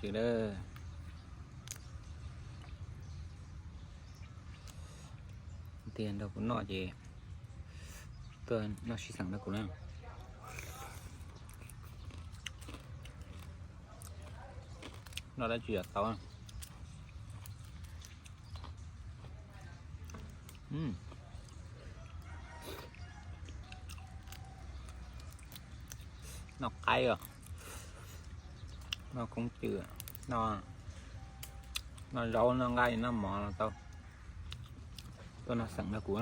Tsis lawm. Tiag nrog kuv noj ces tuaj noj sib xeem nrog kuv na. Noj dab tsi los tau. Noj qaib os, noj koob tw, noj zaub noj nqaij noj mov los tau. Tuaj noj xeem nrog kuv.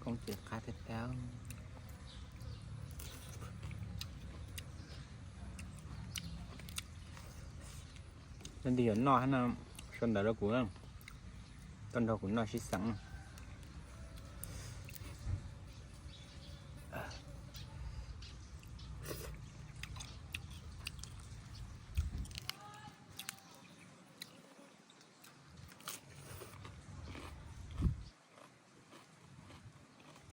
Koob tw qab tiag tiag. Leej twg yuav noj hab no, sau ntawv rau kuv, tuaj nrog kuv noj sib xeem.